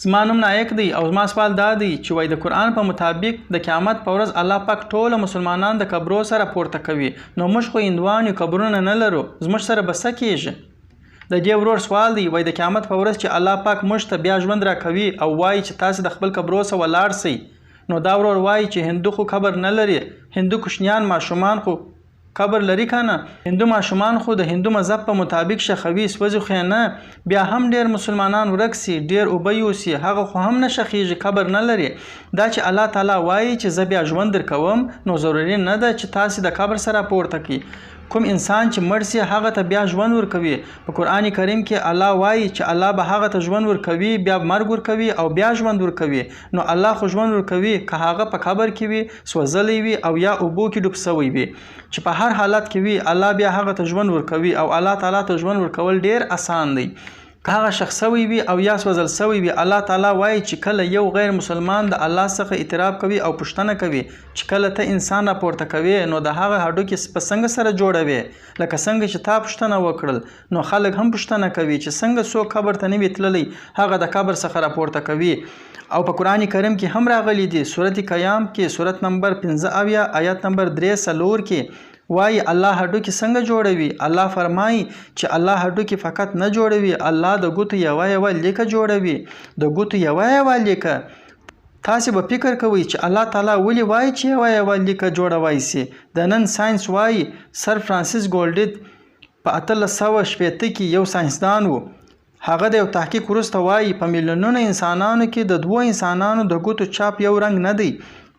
زما نوم نایک دی او زما سوال دا دی چې وای د قرآن په مطابق د قیامت په ورځ الله پاک ټوله مسلمانان د قبرو سره پورته کوي، نو موږ خو هندوان یو، قبرونه نه لرو، زموږ سره به څه کیږي؟ د دې ورور سوال دی، وای د قیامت په ورځ چې الله پاک موږ ته بیا ژوند راکوي او وایي چې تاسې د خپل قبرو سره ولاړ سئ، نو دا ورور وایي چې هندو خو قبر نه لري، هندو کوچنیان ماشومان خو قبر لري کنه؟ هندو ماشومان خو د هندو مذهب په مطابق شخوي، سوځي خو نه، بیا هم ډیر مسلمانان ورک سي، ډیر اوبه یوسي، هغه خو هم نه شخیږي، قبر نه لري. دا چې الله تعالی وایي چې زه بیا ژوند درکوم، نو ضروري نه ده چې تاسې د قبر سره پورته کړي. کوم انسان چې مړ سي هغه ته بیا ژوند ورکوي. په قرآن کریم کې الله وایي چې الله به هغه ته ژوند ورکوي، بیا مرګ ورکوي او بیا ژوند ورکوي. نو الله خو ژوند ورکوي، که هغه په قبر کې وي، سوځلی وي او یا اوبو کې ډوب سوی وي، چې په هر حالت کې وي الله بیا هغه ته ژوند ورکوي. او الله تعالی ته ژوند ورکول ډیر اسان دی. که هغه شخص سوی وي او یا سوځل سوی وي، الله تعالی وایي چې کله یو غیر مسلمان د الله څخه اعتراف کوي او پوښتنه کوي چې کله ته انسان راپورته کوې نو د هغه هډوکي په څنګه سره جوړوې، لکه څنګه چې تا پوښتنه وکړل، نو خلک هم پوښتنه کوي چې څنګه څوک قبر ته نه وي تللی هغه د قبر څخه راپورته کوي. او په قرآن کریم کې هم راغلي دي، سورت قیام کې سورت نمبر 75 آیت نمبر 3-4 کې وایي الله هډوکي څنګه جوړوي؟ الله فرمایي چې الله هډوکي فقط نه جوړوي، الله د ګوتو یوه یوه لیکه جوړوي، د ګوتو یوه یوه لیکه. تاسې به فکر کوئ چې الله تعالی ولې وایي چې یوه یوه لیکه جوړوای سي؟ د نن ساینس وایي سر فرانسیس ګولډیت په 1860 کې یو ساینسدان و، هغه د یو تحقیق وروسته وایي په میلیونونو انسانانو کې د دوو انسانانو د ګوتو چاپ یو رنګ نه دی.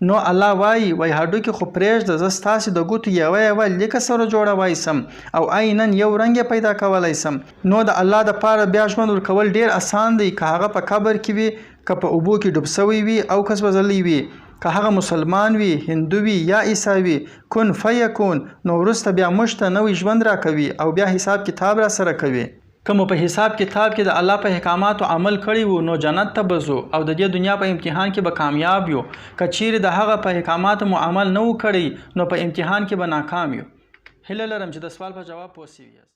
نو الله وایي وای هډوکي خو پرېږده، زه ستاسې د ګوتو یوه یوه لیکه سره جوړوای سم او عینا یو رنګ یې پیدا کولی سم. نو د الله دپاره بیا ژوند ورکول ډیر اسان دی، که هغه په قبر کې وي، که په اوبو کې ډوب سوی وي او که سوځلی وي، که هغه مسلمان وي، هندو وي یا عیسوي، کن فیکون، نو وروسته بیا موږ ته نوی ژوند راکوي او بیا حساب کتاب راسره کوي. که مو په حساب کتاب کې د الله په احکاماتو عمل کړی وو نو جنت ته به ځو او د دې دنیا په امتحان کې به کامیاب یو. که چیرې د هغه په احکاماتو مو عمل نه و کړی نو په امتحان کې به ناکام یو. هیله لرم چې د سوال په جواب پوه شوي یاست.